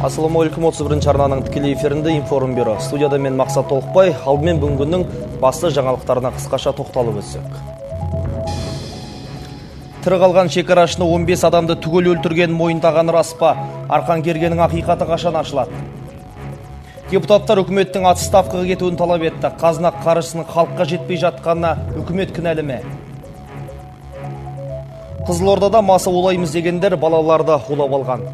Ассалаумағалейкум, 31 арнаның тікелей эфирінде Информбюро. Студияда мен Мақсат Толықбай. Алдымен бүгінгінің басты жаңалықтарына қысқаша тоқталып өтсек. Тірі қалған шекарашыны 15 адамды түгел өлтірген мойындаған рас па? Арқан Кергеннің ақиқаты қашан ашылады? Депутаттар үкіметтің отставкаға кетуін талап етті. Қазына қаржысының халыққа жетпей жатқанына үкімет кінәлі ме? Қызылордада маса улаймыз дегендер балаларды улап алған.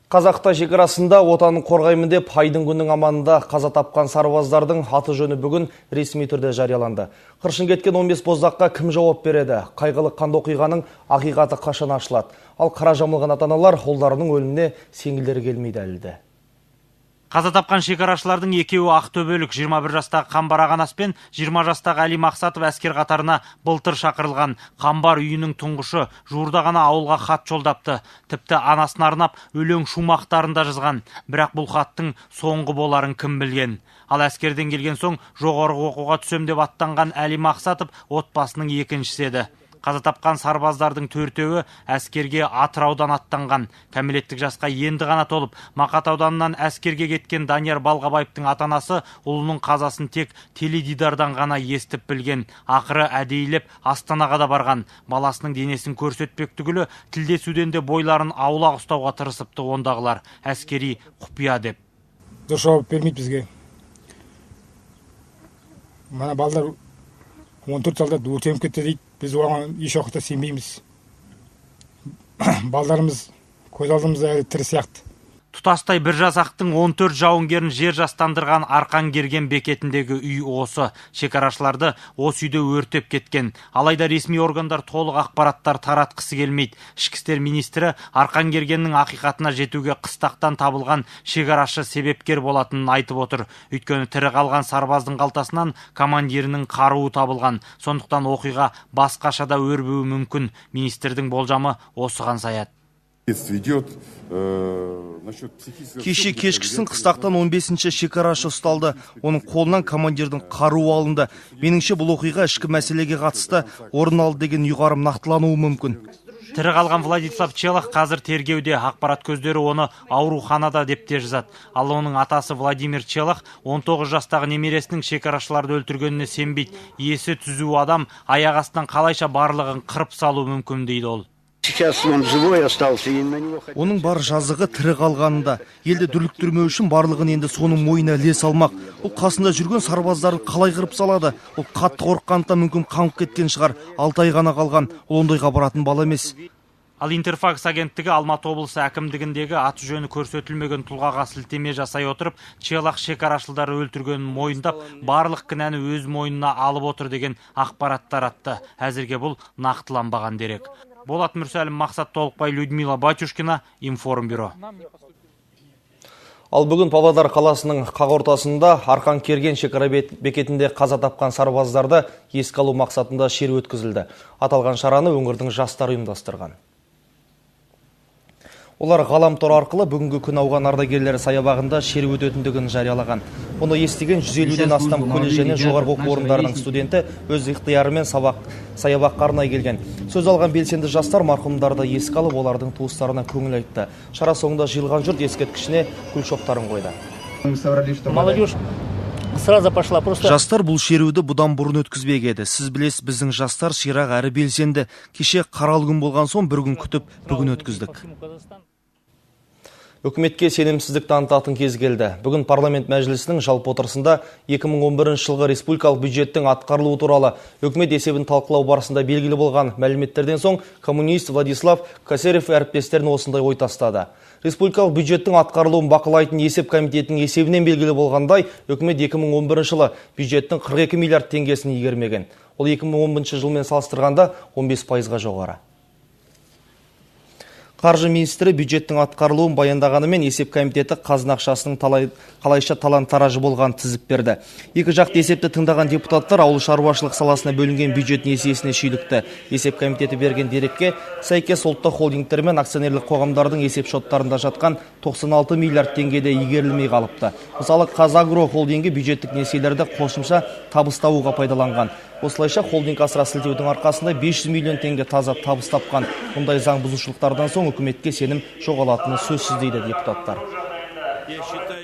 Қазақта шекарасында отанын қорғаймын деп айдың күннің аманында қаза тапқан сарбаздардың аты жөні бүгін ресми түрде жарияланды. Қыршын кеткен 15 боздаққа кім жауап береді? Қайғылы қанды оқиғаның ақиқаты қашан ашылады? Ал қара жамылған ата-аналар ұлдарының өліміне сенгілері келмейді әлі де. Қаза тапқан шекарашылардың екеуі ақтөбелік, 21 жастағы Қамбар Ағанас пен 20 жастағы Әли Мақсатов әскер қатарына былтыр шақырылған. Қамбар үйінің тұңғышы, жуырда ғана ауылға хат жолдапты. Тіпті анасына арнап өлең шумақтарын да жазған. Бірақ бұл хаттың соңғы боларын кім білген? Ал әскерден келген соң жоғарғы оқуға түсем деп аттанған Әли Мақсатов отбасының екіншісі еді. Қаза тапқан сарбаздардың төртеуі әскерге Атыраудан аттанған. Кәмелеттік жасқа енді ғана толып, Мақат ауданынан әскерге кеткен Данияр Балғабаевтың ата-анасы ұлының қазасын тек теледидардан ғана естіп білген. Ақыры әдейілеп Астанаға да барған. Баласының денесін көрсетпек түгілі, тілдесуден де бойларын аулақ ұстауға тырысыпты ондағылар. Әскери құпия деп. Дұрыс жауап бермейді бізге. Мына балдар 14 солдат өртеніп кетті дейді. Біз оған еш уақытта сенбейміз. Балдарымыз көз алдымызда әлі тірі сияқты. Тұтастай бір жасақтың 14 жауынгерін жер жастандырған Арқан Керген бекетіндегі үй осы. Шекарашыларды осы үйде өртеп кеткен. Алайда ресми органдар толық ақпараттар таратқысы келмейді. Ішкі істер министрі Арқан Кергеннің ақиқатына жетуге қыстақтан табылған шекарашы себепкер болатынын айтып отыр. Өйткені тірі қалған сарбаздың қалтасынан командирінің қаруы табылған. Сондықтан оқиға басқаша да өрбуі мүмкін. Министрдің болжамы осыған саяды. Кеше кешкісін қыстақтан 15-ші шекарашы ұсталды. Оның қолынан командирдің қаруы алынды. Меніңше бұл оқиға ішкі мәселеге қатысты орын алды деген ұйғарым нақтылануы мүмкін. Тірі қалған Владислав Челах қазір тергеуде. Ақпарат көздері оны ауруханада деп те жазады. Ал оның атасы Владимир Челах 19 жастағы немересінің шекарашыларды өлтіргеніне сенбейді. Есі түзу адам аяқ астынан қалайша барлығын қырып салуы мүмкін дейді ол. Сейчас он живой остался, и на него... Оның бар жазығы тірі қалғанында. Елді дүрліктірмеу үшін барлығын енді соның мойнына іле салмақ. Ол қасында жүрген сарбаздарын қалай қырып салады? Ол қатты қорыққандықтан мүмкін қаңғып кеткен шығар. 6 ай ғана қалған. Ол ондайға баратын бала емес. Ал Интерфакс агенттігі Алматы облысы әкімдігіндегі аты жөні көрсетілмеген тұлғаға сілтеме жасай отырып, Челах шекарашыларды өлтіргенін мойындап, барлық кінәні өз мойнына алып отыр деген ақпарат таратты. Әзірге бұл нақтыланбаған дерек. Болат Мүрсәлім, Мақсат Толықбай, Людмила Батюшкина, Информбюро. Ал бүгін Павлодар қаласының қақ ортасында Арқан Керген шекара бекетінде қаза тапқан сарбаздарды еске алу мақсатында шеру өткізілді. Аталған шараны өңірдің жастары ұйымдастырған. Олар ғаламтор арқылы бүгінгі күн ауған ардагерлері саябағында шеру өтетіндігін жариялаған. Мұны естіген 150-ден астам колледж және жоғарғы оқу орындарының студенті өз ықтиярымен саябаққа арнайы келген. Сөз алған белсенді жастар марқұмдарды еске алып, олардың туыстарына көңіл айтты. Шара соңында жиылған жұрт ескерткішіне гүл шоқтарын қойды. Молодежь сразу пошла. Просто... Жастар бұл шеруді бұдан бұрын өткізбек еді. Сіз білесіз, біздің жастар ширақ әрі белсенді. Кеше қаралы күн болған соң бір күн күтіп, бүгін өткіздік. Үкіметке сенімсіздік танытатын кез келді. Бүгін парламент мәжілісінің жалпы отырысында 2011 жылғы республикалық бюджеттің атқарылуы туралы үкімет есебін талқылау барысында белгілі болған мәліметтерден соң коммунист Владислав Косарев әріптестерін осындай ой тастады. Республикалық бюджеттің атқарылуын бақылайтын есеп комитетінің есебінен белгілі болғандай, үкімет 2011 жылы бюджеттің 42 миллиард теңгесін игермеген. Ол 2010 жылмен салыстырғанда 15%-ға жоғары. Қаржы министрі бюджеттің атқарылуын баяндағанымен есеп комитеті қазына ақшасының қалайша талан-таражы болғанын тізіп берді. Екі жақты есепті тыңдаған депутаттар ауыл шаруашылық саласына бөлінген бюджет несиесіне шүйлікті. Есеп комитеті берген дерекке сәйкес ұлттық холдингтер мен акционерлік қоғамдардың есеп шоттарында жатқан 96 миллиард теңгеде игерілмей қалыпты. Мысалы, Қазагро холдингі бюджеттік несиелерді қосымша табыс табуға пайдаланған. Осылайша холдинг асыра сілтеудің арқасында 500 миллион теңге таза табыс тапқан. Мұндай заң бұзушылықтардан соң үкіметке сенім жоғалатыны сөзсіз, дейді депутаттар.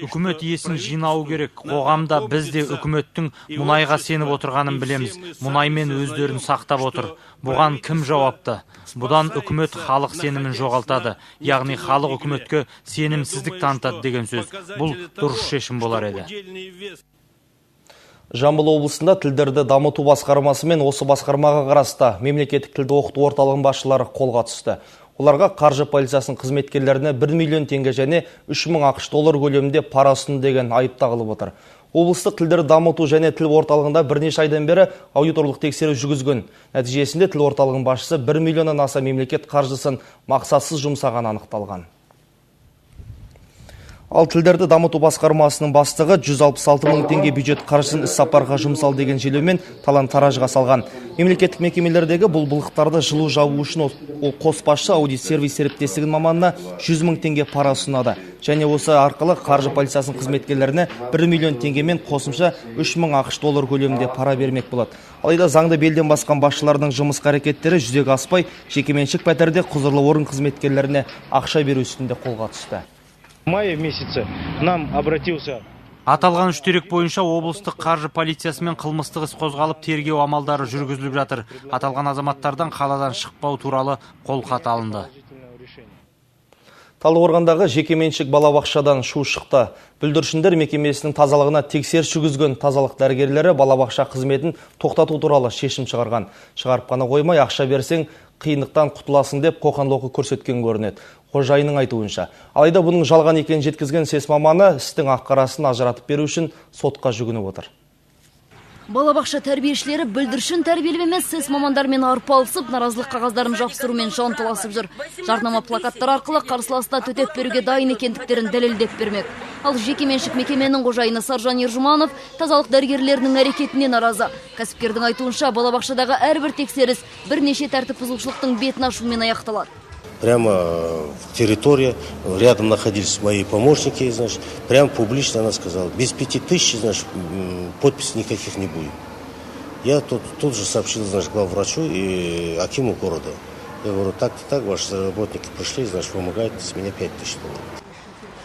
Үкімет есін жинауы керек. Қоғамда біз де үкіметтің мұнайға сеніп отырғанын білеміз. Мұнаймен өздерін сақтап отыр. Бұған кім жауапты? Бұдан үкімет халық сенімін жоғалтады. Яғни халық үкіметке сенімсіздік танытады деген сөз. Бұл дұрыс шешім болар еді. Жамбыл облысында тілдерді дамыту басқармасы мен осы басқармаға қарасты мемлекеттік тілді оқыту орталығының басшылары қолға түсті. Оларға қаржы полициясының қызметкерлеріне 1 миллион теңге және 3000 ақш доллар көлемінде пара ұсынды деген айып тағылып отыр. Облыстық тілдерді дамыту және тіл орталығында бірнеше айдан бері аудиторлық тексеру жүргізген. Нәтижесінде тіл орталығының басшысы 1 миллионнан аса мемлекет қаржысын мақсатсыз жұмсағаны анықталған. Ал тілдерді дамыту басқармасының бастығы 166 мың теңге бюджет қаржысын іс-сапарға жұмсал деген желеумен талан-таражға салған. Мемлекеттік мекемелердегі бұл былықтарды жылу жабу үшін ол қос басшы аудит сервис серіктестігінің маманына 100 мың теңге пара ұсынады. Және осы арқылы қаржы полициясының қызметкерлеріне 1 миллион теңгемен қосымша 3 мың ақш доллар көлемінде пара бермек болады. Алайда заңды белден басқан басшылардың жымысқы әрекеттері жүзеге аспай, жекеменшік пәтерде құзырлы орын қызметкерлеріне ақша беру үстінде қолға түсті. В мае месяце нам обратился. Аталған үш дерек бойынша облыстық қаржы полициясымен қылмыстық іс қозғалып, тергеу амалдары жүргізіліп жатыр. Аталған азаматтардан қаладан шықпау туралы қолхат алынды. Талдықорғандағы жекеменшік балабақшадан шу шықты. Бүлдіршіндер мекемесінің тазалығына тексеріс жүргізген тазалық дәрігерлері балабақша қызметін тоқтату туралы шешім шығарған. Шығарып қана қоймай, ақша берсең қиындықтан құтыласың деп қоқан-лоқы көрсеткен көрінеді. Қожайынның айтуынша. Алайда бұның жалған екенін жеткізген СЭС маманы істің ақ-қарасын ажыратып беру үшін сотқа жүгініп отыр. Балабақша тәрбиешілері бүлдіршін тәрбиелеп емес, СЭС мамандарымен арпалысып, наразылық қағаздарын жапсырумен жанталасып жүр. Жарнама плакаттар арқылы қарсыласына төтеп беруге дайын екендіктерін дәлелдеп бермек. Ал жекеменшік мекеменің қожайыны Саржан Ержуманов тазалық дәрігерлерінің әрекетіне наразы. Кәсіпкердің айтуынша, балабақшадағы әрбір тексеріс бірнеше тәртіп бұзушылықтың бетін ашумен аяқталады. Прямо в территории, рядом находились мои помощники, значит, прямо публично она сказала, без 5000, значит, подписей никаких не будет. Я тут же сообщил, значит, главврачу и акиму города. Я говорю, так-то так, ваши работники пришли, значит, вымогают с меня 5000 долларов.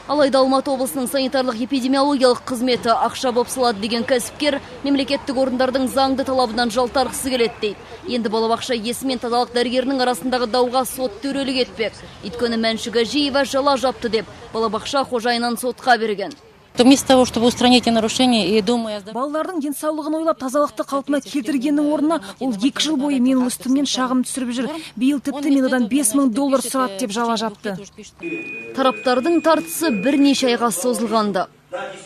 Алайда Алматы облысының санитарлық эпидемиологиялық қызметі ақша бопсалады деген кәсіпкер мемлекеттік орындардың заңды талабынан жалтарғысы келеді дейді. Енді балабақша иесі мен тазалық дәрігерінің арасындағы дауға сот төрелік етпек. Өйткені Мәншүк Әжиева жала жапты деп балабақша қожайынын сотқа берген. Вместо того, чтобы устранить эти нарушения и думая... Балалардың денсаулығын ойлап, тазалықты қалпына келтіргеннің орнына ол 2 жыл бойы менің үстімнен шағым түсіріп жүр. Биыл тіпті мен одан 5000 доллар сұрады деп жала жапты. Тараптардың тартысы бірнеше айға созылғанды.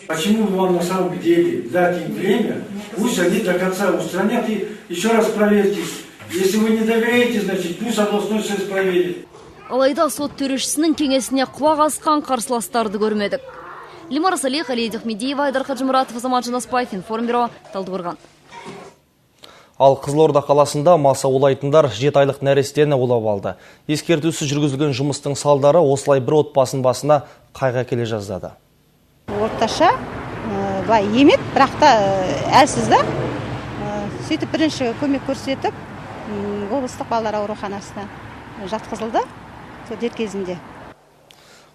Почему вам на самом деле дать им время, пусть они до конца устранят и еще раз проверьте. Если вы не доверяете, значит, пусть областной СЭС проверит. Алайда сот төрешісінің кеңесіне құлақ асқан қарсыластарды көрмедік. Лимара Салих, Алия Ахмедиева, Айдар Хаджимуратов, Азамат Жанаспаев, Информбюро, Талдықорған. Ал Қызылорда қаласында маса улайтындар 7 айлық нәрестені улап алды. Ескертусіз жүргізілген жұмыстың салдары осылай бір отбасының басына қайғы әкеле жаздады. Орташа былай емеді, бірақ та әлсіз да. Сөйтіп бірінші көмек көрсетіп, облыстық балалар ауруханасына жатқызылды сол дер кезінде.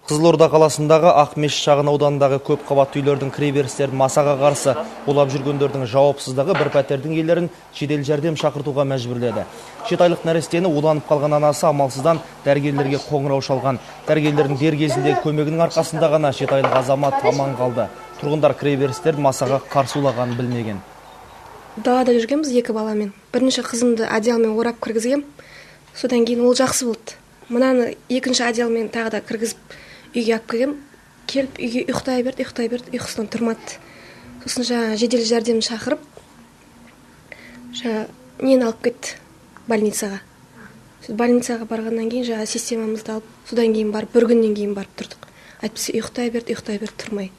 Қызылорда қаласындағы Ақмешіт шағын ауданындағы көп қабатты үйлердің кіреберістерін масаға қарсы улап жүргендердің жауапсыздығы бір пәтердің иелерін жедел жәрдем шақыртуға мәжбүрледі. 7 айлық нәрестені уланып қалған анасы амалсыздан дәрігерлерге қоңырау шалған. Дәрігерлердің дер кезіндегі көмегінің арқасында ғана 7 айлық азамат аман қалды. Тұрғындар кіреберістерін масаға қарсы улағанын білмеген. Далада жүргенбіз екі баламен. Бірінші қызымды одеялмен орап кіргізгем. Содан кейін ол жақсы болды. Мынаны екінші одеялмен тағы да кіргізіп, үйге алып келгем. Келіп, үйге ұйықтай берді, ұйықтай берді, ұйқысынан тұрмады. Сосын жаңағы жедел жәрдем шақырып, жаңағы нені алып кетті больницаға. Больницаға барғаннан кейін жаңағы системамызды алып, содан кейін барып, бір күннен кейін барып тұрдық. Әйтпесе ұйықтай берді, ұйықтай берді, тұрмай.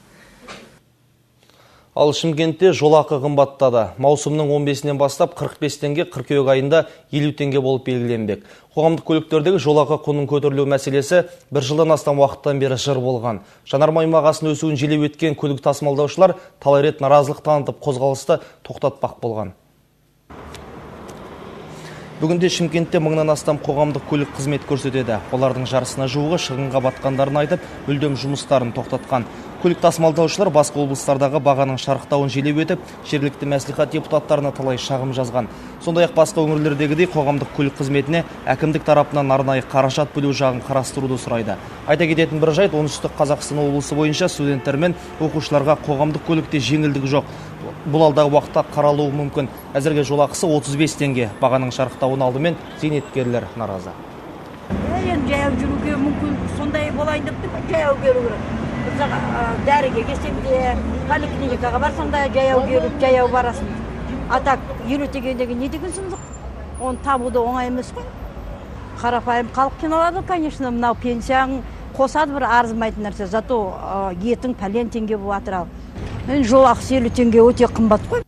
Ал Шымкентте жол ақы қымбаттады. Маусымның 15-інен бастап 45 теңге, қыркүйек айында 50 теңге болып белгіленбек. Қоғамдық көліктердегі жол ақы құнының көтерілу мәселесі бір жылдан астам уақыттан бері жыр болған. Жанармай бағасының өсуін желеу еткен көлік тасымалдаушылар талай рет наразылық танытып, қозғалысты тоқтатпақ болған. Бүгінде Шымкентте мыңнан астам қоғамдық көлік қызмет көрсетеді. Олардың жартысына жуығы шығынға батқандарын айтып, мүлдем жұмыстарын тоқтатқан. Көлік тасымалдаушылар басқа облыстардағы бағаның шарықтауын желеу етіп, жергілікті мәслихат депутаттарына талай шағым жазған. Сондай-ақ басқа өңірлердегідей қоғамдық көлік қызметіне әкімдік тарапынан арнайы қаражат бөлу жағын қарастыруды сұрайды. Айта кететін бір жайт, Оңтүстік Қазақстан облысы бойынша студенттер мен оқушыларға қоғамдық көлікте жеңілдік жоқ. Бұл алдағы уақытта қаралуы мүмкін. Әзірге жол ақысы 35 теңге. Бағаның шарықтауын алдымен зейнеткерлер наразы. Енді жаяу жүруге мүмкін, сондай болайын деп жаяу беру керек. Дәріге келсең де, поликлиникаға барсаң да жаяу беріп, жаяу барасың. А так, 50 теңге деген не деген сұмдық? Оны табу да оңай емес қой. Қарапайым халық қиналады, конечно, мынау пенсияң қосады бір арзымайтын нәрсе, зато етің пәлен теңге болып жатыр ал. Енді жол ақысы 50 теңге өте қымбат қой.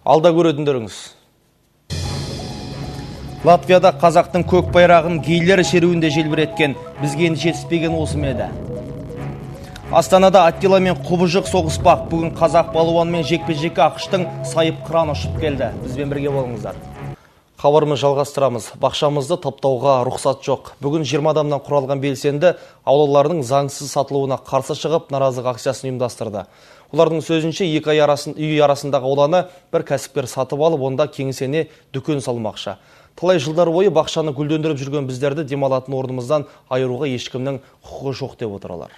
Алда көретіндеріңіз. Латвияда қазақтың көк байрағын гейлер шеруінде желбіреткен, бізге енді жетіспеген осы ма еді? Астанада Аттила мен Құбыжық соғыспақ. Бүгін қазақ балуанымен жекпе-жекке АҚШ-тың сайып қыран ұшып келді. Бізбен бірге болыңыздар. Хабарымыз жалғастырамыз. Бақшамызды таптауға рұқсат жоқ. Бүгін 20 адамнан құралған белсенді аулаларының заңсыз сатылуына қарсы шығып, наразылық акциясын ұйымдастырды. Олардың сөзінше, екі үй арасындағы ауланы бір кәсіпкер сатып алып, онда кеңсене дүкен салмақшы. Талай жылдар бойы бақшаны гүлдендіріп жүрген біздерді демалатын орнымыздан айыруға ешкімнің құқығы жоқ деп отыр олар.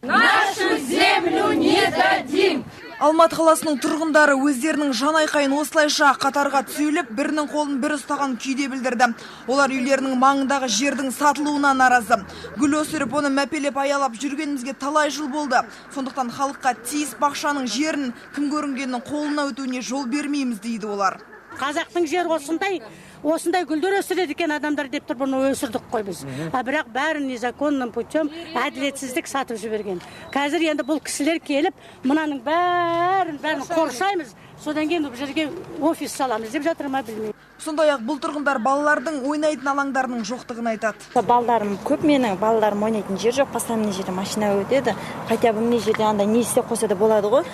Нашу землю не дадим! Алматы қаласының тұрғындары өздерінің жан айқайын осылайша қатарға түйіліп, бірінің қолын бірі ұстаған күйде білдірді. Олар үйлерінің маңындағы жердің сатылуына наразы. Гүл өсіріп, оны мәпелеп аялап жүргенімізге талай жыл болды. Сондықтан халыққа тиіс бақшаның жерін кім көрінгеннің қолына өтуіне жол бермейміз дейді олар. Қазақтың жері осындай, осындай гүлдер өсіреді екен адамдар деп тұр, бұны өсірдік қой біз. А бірақ бәрін незаконным путем әділетсіздік сатып жіберген. Қазір енді бұл кісілер келіп, мынаның бәрін қоршаймыз, содан кейін бұл жерге офис саламыз деп жатыр ма білмеймін. Сондай-ақ бұл тұрғындар балалардың ойнайтын алаңдарының жоқтығын айтады. Балдарым көп менің, балаларым ойнайтын жер жоқ, постоянно мына жерде машина өтеді, хотя бы мына жерде андай не істеп қойса да болады ғой.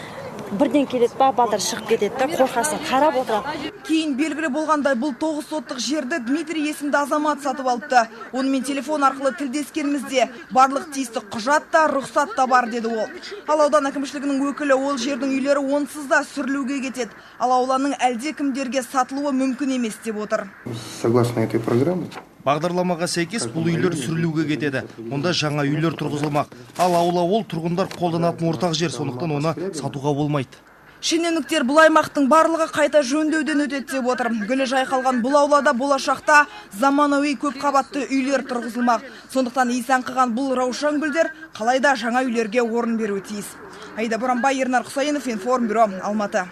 Бірден келеді ба, балдар шығып кетеді да, қорқасың, қарап отырады. Кейін белгілі болғандай, бұл 9 соттық жерді Дмитрий есімді азамат сатып алыпты. Онымен телефон арқылы тілдескенімізде барлық тиісті құжат та, рұқсат та бар деді ол. Ал аудан әкімшілігінің өкілі ол жердің үйлері онсыз да сүрілуге кетеді. Ал ауланың әлде кімдерге сатылуы мүмкін емес деп отыр. Согласно этой программе, бағдарламаға сәйкес бұл үйлер сүрілуге кетеді. Онда жаңа үйлер тұрғызылмақ. Ал аула ол тұрғындар қолданатын ортақ жер, сондықтан оны сатуға болмайды. Шенеуніктер бұл аймақтың барлығы қайта жөндеуден өтеді деп отыр. Гүлі жайқалған бұл аулада болашақта заманауи көпқабатты үйлер тұрғызылмақ. Сондықтан иіс аңқыған бұл раушан гүлдер қалайда жаңа үйлерге орын беруі тиіс. Аида Боранбай, Ернар Құсайынов, Информбюро, Алматы.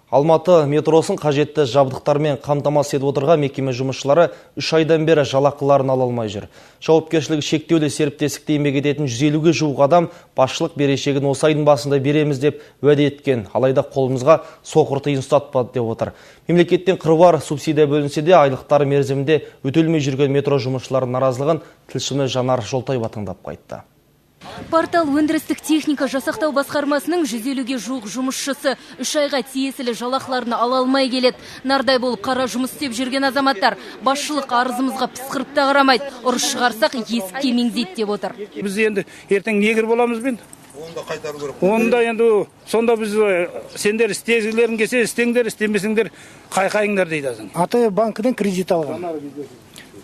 Алматы метросын қажетті жабдықтармен қамтамасыз етіп отырған мекеме жұмысшылары 3 айдан бері жалақыларын ала алмай жүр. Жауапкершілігі шектеулі серіктестікте еңбек ететін 150-ге жуық адам басшылық берешегін осы айдың басында береміз деп уәде еткен. Алайда қолымызға соқыр тиын ұстатпады деп отыр. Мемлекеттен қыруар субсидия бөлінсе де айлықтары мерзімінде өтелмей жүрген метро жұмысшыларының наразылығын тілшіміз Жанар Жолтаева тыңдап қайтты. Портал өндірістік техника жасақтау басқармасының 150-ге жуық жұмысшысы 3 айға тиесілі жалақыларын ала алмай келеді. Нардай болып қара жұмыс істеп жүрген азаматтар басшылық арызымызға пысқырып та қарамайды. Ұрыс шығарсақ есікке меңзейді деп отыр. Біз енді ертең негр боламыз бен? Оны да қайтару керек. Оны да енді сонда біз сендер істегілерің келсе істеңдер, істемесеңдер қайқайыңдар дейді. АТБ банкіден кредит алған.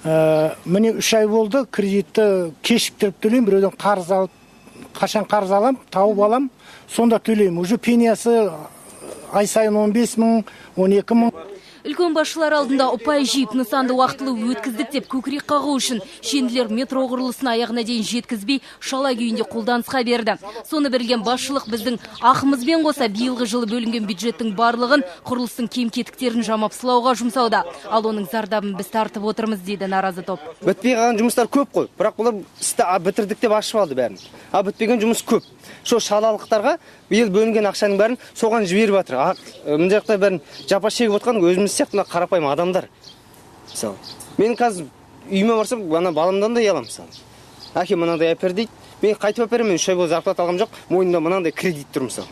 Міне 3 ай болды, кредитті кешіктіріп төлеймін, біреуден қарыз алып, қашан қарыз алам, тауып алам, сонда төлеймін. Уже пениясы ай сайын 15 мың, 12 мың. Үлкен басшылар алдында ұпай жиып, нысанды уақытылы өткіздік деп көкірек қағу үшін шенділер метро құрылысын аяғына дейін жеткізбей шала күйінде қолданысқа берді. Соны білген басшылық біздің ақымызбен қоса биылғы жылы бөлінген бюджеттің барлығын құрылыстың кем-кетіктерін жамап сылауға жұмсауда. Ал оның зардабын біз тартып отырмыз дейді наразы топ. Бітпей қалған жұмыстар көп қой, бірақ бұлар істі бітірдік деп ашып алды бәрін. А бітпеген жұмыс көп. Сол шалалықтарға биыл бөлінген ақшаның бәрін соған жіберіп жатыр. Мына жақта бәрін жапа шегіп отқан өзіміз сияқты мына қарапайым адамдар. Мысалы, мен қазір үйіме барсам, ана баламдан да ұяламын мысалы. Әке мынандай әпер дейді. Мен қайтып әперемін, мен 3 ай бойы зарплата алғам жоқ, мойнымда мынандай кредит тұр мысалы.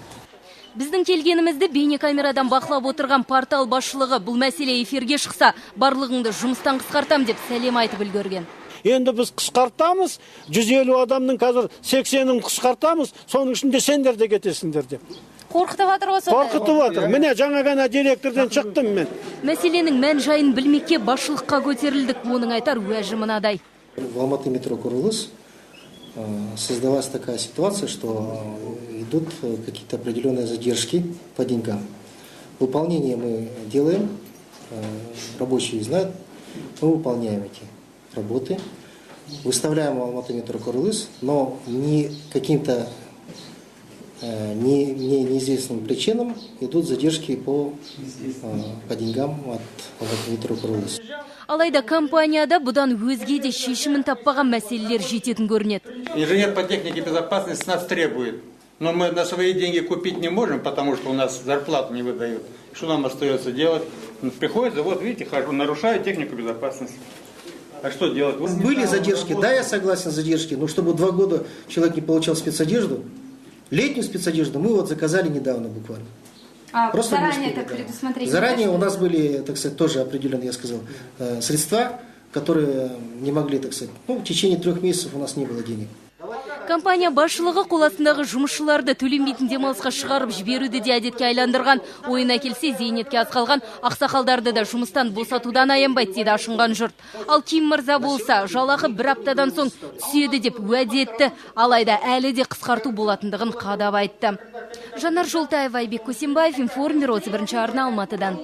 Біздің келгенімізді бейнекамерадан бақылап отырған портал басшылығы бұл мәселе эфирге шықса, барлығыңды жұмыстан қысқартам деп сәлем айтып үлгерген. Енді біз қысқартамыз, 150 адамның қазір 80-ін қысқартамыз, соның ішінде сендер де кетесіңдер деп. Қорқытып жатыр ғой сонда? Қорқытып жатыр. Міне жаңа ғана директорден шықтым мен. Мәселенің мән жайын білмекке басшылыққа көтерілдік. Оның айтар уәжі мынадай. В Алматы метро Құрылыс создалась такая ситуация, что идут какие-то определенные задержки по деньгам. Выполнение мы делаем, рабочие знают, мы выполняем эти работы, выставляем в Алматы метро Құрылыс, но не каким-то не неизвестным причинам идут задержки по деньгам от Алматы метро Құрылыс. Алайда компанияда бұдан өзге де шешімін таппаған мәселелер жететін көрінеді. Инженер по технике безопасности нас требует, но мы на свои деньги купить не можем, потому что у нас зарплату не выдают. Что нам остается делать? Приходится, вот видите, хожу, нарушаю технику безопасности. А что делать? Были задержки, да, я согласен, задержки, но чтобы 2 года человек не получал спецодежду, летнюю спецодежду мы вот заказали недавно буквально. А просто заранее так предусмотреть? Заранее у нас были, так сказать, тоже определенные, я сказал, средства, которые не могли, так сказать, ну, в течение 3 месяцев у нас не было денег. Компания басшылығы қол астындағы жұмысшыларды төленбейтін демалысқа шығарып жіберуді де әдетке айландырған. Ойына келсе, зейнетке аз қалған ақсақалдарды да жұмыстан босатудан аянбайды дейді ашынған жұрт. Ал Ким мырза болса, жалақы 1 аптадан соң түседі деп уәде етті. Алайда әлі де қысқарту болатындығын қадап айтты. Жанар Жолтаева, Айбек Көсембаев, Информбюро, 31 арна, Алматыдан.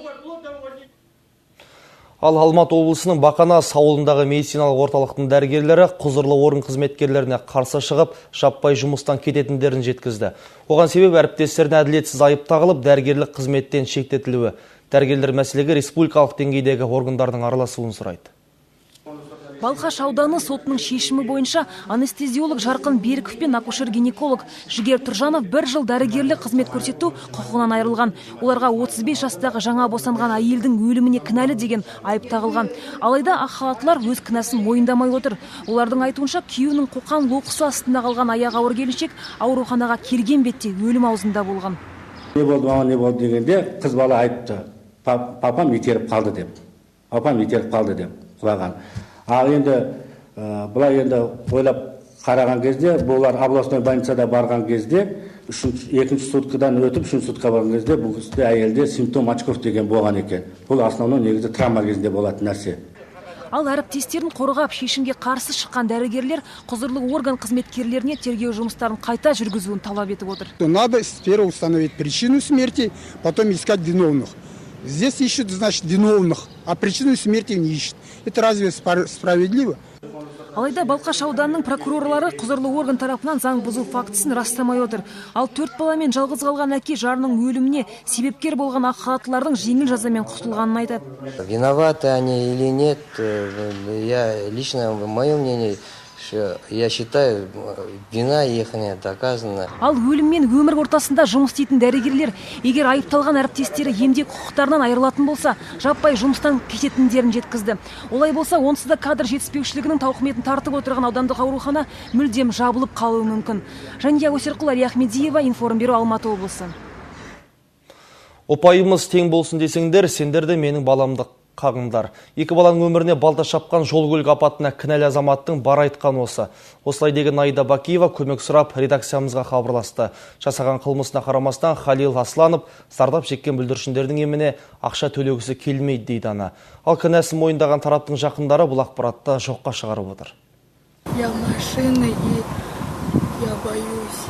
Ал Алматы облысының Бақанас ауылындағы медициналық орталықтың дәрігерлері құзырлы орын қызметкерлеріне қарсы шығып, жаппай жұмыстан кететіндерін жеткізді. Оған себеп әріптестеріне әділетсіз айып тағылып, дәрігерлік қызметтен шектетілуі. Дәрігерлер мәселеге республикалық деңгейдегі органдардың араласуын сұрайды. Балқаш ауданы сотының шешімі бойынша анестезиолог Жарқын Беріков пен акушер-гинеколог Жігер Тұржанов 1 жыл дәрігерлік қызмет көрсету құқығынан айырылған. Оларға 35 жастағы жаңа босанған әйелдің өліміне кінәлі деген айып тағылған. Алайда ақ халаттылар өз кінәсін мойындамай отыр. Олардың айтуынша, күйеуінің қоқан лоқысы астында қалған аяғы ауыр келіншек ауруханаға келген бетте өлім аузында болған. Не болды, мама, не болды дегенде қыз бала айтты, папам итеріп қалды деп. Папам итеріп қалды деп құлаған. Ал енді былай енді ойлап қараған кезде, бұлар областной больницада барған кезде, 2-ші суткадан өтіп, 3-ші сутка барған кезде бұл кісіде әйелде симптом очков деген болған екен. Бұл основной негізі травма кезінде болатын нәрсе. Ал әріптестерін қорғап шешімге қарсы шыққан дәрігерлер құзырлы орган қызметкерлеріне тергеу жұмыстарын қайта жүргізуін талап етіп отыр. Надо сперва установить причину смерти, потом искать виновных. Здесь ищут, значит, виновных, а причину смерти не ищут. Это разве справедливо? Алайда Балқаш ауданының прокурорлары құзырлы орган тарапынан заң бұзу фактісін растамай отыр. Ал 4 баламен жалғыз қалған әке жарының өліміне себепкер болған ақ халаттылардың жеңіл жазамен құтылғанын айтады. Виноваты они или нет, я лично, мое мнение, я считаю, вина ихняя доказана. Ал өлім мен өмір ортасында жұмыс істейтін дәрігерлер, егер айыпталған әріптестері емдеу құқықтарынан айырылатын болса, жаппай жұмыстан кететіндерін жеткізді. Олай болса, онсыз да кадр жетіспеушілігінің тауқыметін тартып отырған аудандық аурухана мүлдем жабылып қалуы мүмкін. Жандия Өсерқұл, Әлия Ахмедиева, Информбюро, Алматы облысы. Ұпайымыз тең болсын десеңдер, сендер де менің баламды қағыңдар. 2 баланың өміріне балта шапқан жол көлік апатына кінәлі азаматтың бар айтқан осы. Осылай деген Аида Бакиева көмек сұрап редакциямызға хабарласты. Жасаған қылмысына қарамастан Халил Асланов зардап шеккен бүлдіршіндердің еміне ақша төлегісі келмейді дейді ана. Ал кінәсін мойындаған тараптың жақындары бұл ақпаратты жоққа шығарып отыр. Я машина и я боюсь.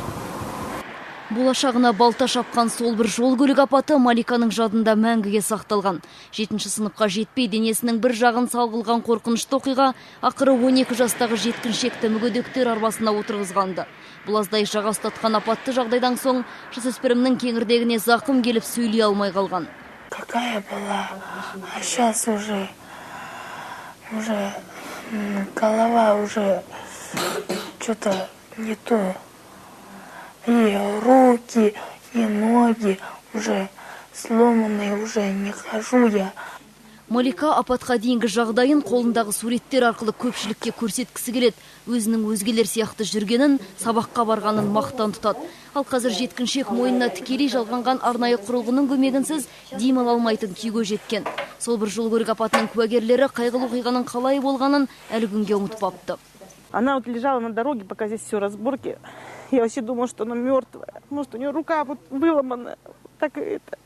Болашағына балта шапқан сол бір жол көлік апаты Маликаның жадында мәңгіге сақталған. 7-ші сыныпқа жетпей денесінің бір жағын салғылған қорқынышты оқиға ақыры 12 жастағы жеткіншекті мүгедектер арбасына отырғызғанды. Бұл аздай жаға ұстатқан апатты жағдайдан соң жасөспірімнің кеңірдегіне зақым келіп сөйлей алмай қалған. Какая была, а сейчас уже голова уже что-то не то. И руки, и ноги уже сломанные, уже не хожу я. Малика апатқа дейінгі жағдайын қолындағы суреттер арқылы көпшілікке көрсеткісі келеді. Өзінің өзгелер сияқты жүргенін, сабаққа барғанын мақтан тұтады. Ал қазір жеткіншек мойнына тікелей жалғанған арнайы құрылғының көмегінсіз дем ала алмайтын күйге жеткен. Сол бір жол көлік апатының куәгерлері қайғылы оқиғаның қалай болғанын әлі күнге ұмытпапты. Она вот лежала на дороге, пока здесь все разборки. Я вообще думала, что она мертвая. Может, у нее рука вот выломана. Так и это.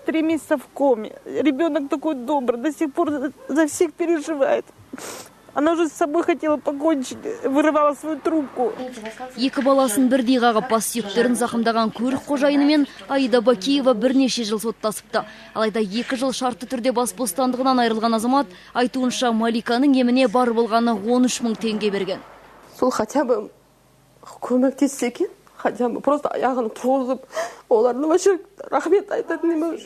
3 месяца в коме. Ребенок такой добрый, до сих пор за всех переживает. Она уже с собой хотела покончить, вырывала свою трубку. Екі баласын бірдей қағып, бас сүйектерін зақымдаған көлік қожайынымен Аида Бакиева бірнеше жыл соттасыпты. Алайда 2 жыл шартты түрде бас бостандығынан айырылған азамат айтуынша Маликаның еміне бар болғаны 13 мың теңге берген. Сол хотя бы көмектессе екен, хотя бы просто аяғын тұрғызып, олардың вообще рахмет айтатын неме.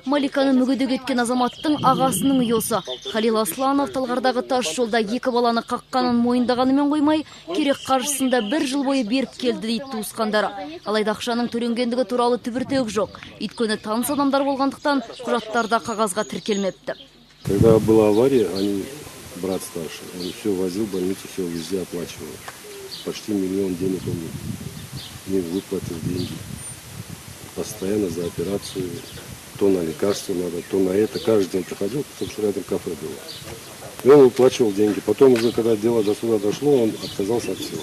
Маликаны мүгедек еткен азаматтың ағасының үйі осы. Халил Асланов Талғардағы тас жолда 2 баланы қаққанын мойындағанымен қоймай, керек қаржысын да 1 жыл бойы беріп келді дейді туысқандары. Алайда ақшаның төленгендігі туралы түбіртек жоқ. Өйткені таныс адамдар болғандықтан құжаттарда қағазға тіркелмепті. Когда была авария, они, брат старший, он все возил в больницу, все везде оплачивал. Почти 1 миллион денег он мне выплатил деньги. Постоянно за операцию, то на лекарства надо, то на это. Каждый день приходил, потому что рядом кафе было. И он выплачивал деньги. Потом уже, когда дело до суда дошло, он отказался от всего.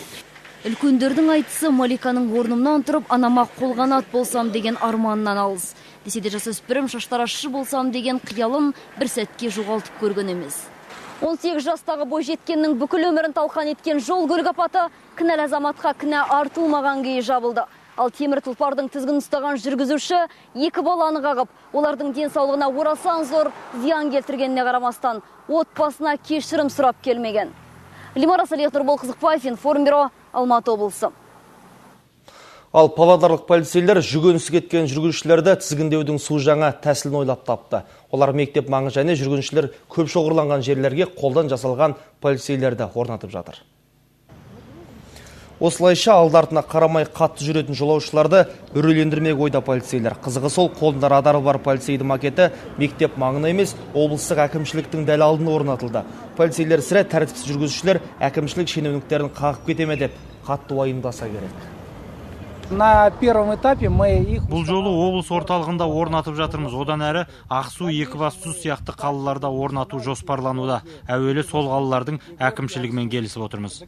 Үлкендердің айтысы Маликаның орнымнан тұрып, анама қолғанат болсам деген арманынан алыс. Десе де жасөспірім шаштаразшы болсам деген қиялын бір сәтке жоғалтып көрген емес. 18 жастағы бойжеткеннің бүкіл өмірін талқан еткен жол көлік апаты кінәлі азаматқа кінә артылмаған күйі жабылды. Ал темір тұлпардың тізгінін ұстаған жүргізуші 2 баланы қағып, олардың денсаулығына орасан зор зиян келтіргеніне қарамастан отбасына кешірім сұрап келмеген. Лимара Салиев, Нұрбол Қызықбаев, Информбюро, Алматы облысы. Ал павлодарлық полицейлер жүгенсіз кеткен жүргізушілерді тізгіндеудің су жаңа тәсілін ойлап тапты. Олар мектеп маңы және жүргіншілер көп шоғырланған жерлерге қолдан жасалған полицейлерді орнатып жатыр. Осылайша алды артына қарамай қатты жүретін жолаушыларды үрейлендірмек ойда полицейлер. Қызығы сол, қолында радары бар полицейдің макеті мектеп маңына емес, облыстық әкімшіліктің дәл алдына орнатылды. Полицейлер сірә тәртіпсіз жүргізушілер әкімшілік шенеуніктерін қағып кете ме деп қатты уайымдаса керек. На первом этапе мы их... Бұл жолы облыс орталығында орнатып жатырмыз. Одан әрі Ақсу, Екібастұз сияқты қалаларда орнату жоспарлануда. Әуелі сол қалалардың әкімшілігімен келісіп отырмыз.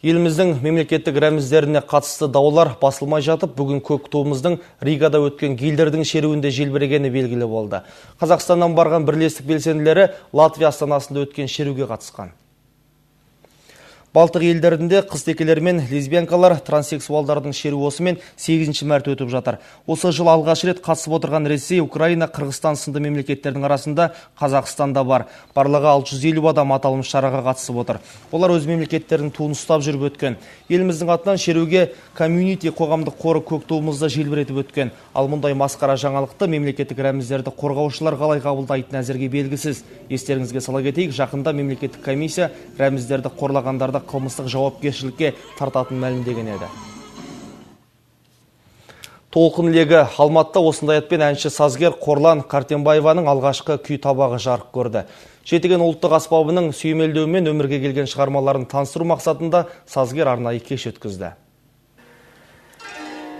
Еліміздің мемлекеттік рәміздеріне қатысты даулар басылмай жатып, бүгін көк туымыздың Ригада өткен гейлердің шеруінде желбірегені белгілі болды. Қазақстаннан барған бірлестік белсенділері Латвия астанасында өткен шеруге қатысқан. Балтық елдерінде қыз текелер мен лесбиянкалар, транссексуалдардың шеруі осымен 8-ші мәрте өтіп жатыр. Осы жыл алғаш рет қатысып отырған Ресей, Украина, Қырғызстан сынды мемлекеттердің арасында Қазақстан да бар. Барлығы 650 адам аталмыш шараға қатысып отыр. Олар өз мемлекеттерінің туын ұстап жүріп өткен. Еліміздің атынан шеруге комьюнити қоғамдық қоры көк туымызды желбіретіп өткен. Ал мұндай масқара жаңалықты мемлекеттік рәміздерді қорғаушылар қалай қабылдайтыны әзірге белгісіз. Естеріңізге сала кетейік, жақында мемлекеттік комиссия рәміздерді қорлағандарды қылмыстық жауапкершілікке тартатын мәлімдеген еді. Толқын легі Алматыда осындай атпен әнші сазгер Қорлан Қартенбаеваның алғашқы күй табағы жарық көрді. Жетіген ұлттық аспабының сүйемелдеуімен өмірге келген шығармаларын таныстыру мақсатында сазгер арнайы кеш өткізді.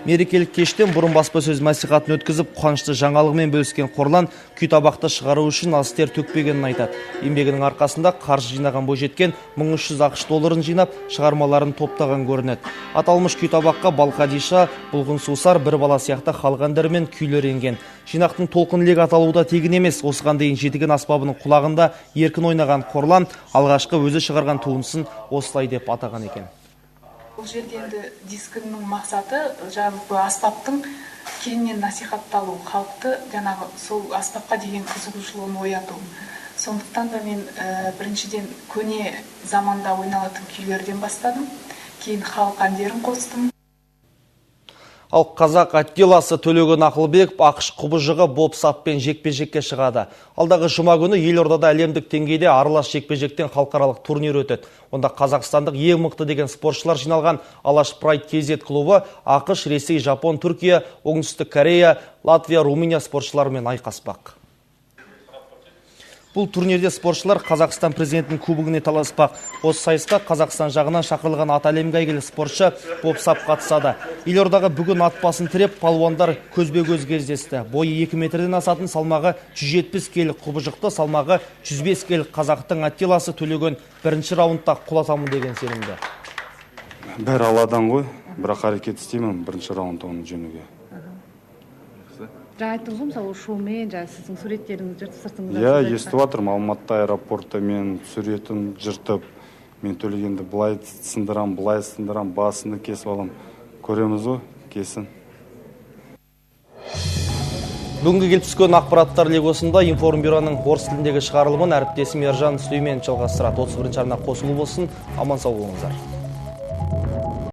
Мерекелік кештен бұрын баспасөз мәслихатын өткізіп, қуанышты жаңалығымен бөліскен Қорлан күй табақты шығару үшін аз тер төкпегенін айтады. Еңбегінің арқасында қаржы жинаған бойжеткен 1300 ақш долларын жинап, шығармаларын топтаған көрінеді. Аталмыш күй табаққа Балқадиша, Бұлғын сусар, бір бала сияқты халық әндері мен күйлер енген. Жинақтың толқын легі аталуы да тегін емес. Осыған дейін жетіген аспабының құлағында еркін ойнаған Қорлан алғашқы өзі шығарған туындысын осылай деп атаған екен. Бұл жерде енді дискінің мақсаты жалпы аспаптың кеңінен насихатталу, халықты жаңағы сол аспапқа деген қызығушылығын ояту. Сондықтан да мен біріншіден көне заманда ойналатын күйлерден бастадым, кейін халық әндерін қостым. Ал қазақ Аттиласы Төлеген Ақылбеков ақш құбыжығы Боб Саппен жекпе-жекке шығады. Алдағы жұма күні елордада әлемдік деңгейде аралас жекпе-жектен халықаралық турнир өтеді. Онда қазақстандық ең мықты деген спортшылар жиналған Алаш Прайд KZ клубы АҚШ, Ресей, Жапон, Түркия, Оңтүстік Корея, Латвия, Румыния спортшыларымен айқаспақ. Бұл турнирде спортшылар Қазақстан президентінің кубогіне таласпақ. Осы сайысқа Қазақстан жағынан шақырылған аты әлемге әйгілі спортшы Боб Сапп қатысады. Елордаға бүгін ат басын тіреп, палуандар көзбе-көз кездесті. Бойы 2 метрден асатын, салмағы 170 келі құбыжықты, салмағы 105 келі қазақтың Аттиласы Төлеген бірінші раундта құлатамын деген сенімді. Бәрі Алладан ғой, бірақ әрекет істеймін бірінші раундта оны жеңуге. Жаңа айттыңыз ғой, мысалы, шоумен, жаңа сіздің суреттеріңізді жыртып, сыртыңыздан. Иә, естіп жатырмын, Алматы аэропортта мен суретін жыртып, мен Төлегенді былай сындырам, былай сындырам, басını кесіп алам. Көреміз ғой, кесін. Бүгінгі келіп түскен ақпараттар легі осында. Информбюроның орыс тіліндегі шығарылымын әріптесім Ержан Сүлейменов жалғастырады. 31 арна қосулы болсын. Аман сау болыңыздар.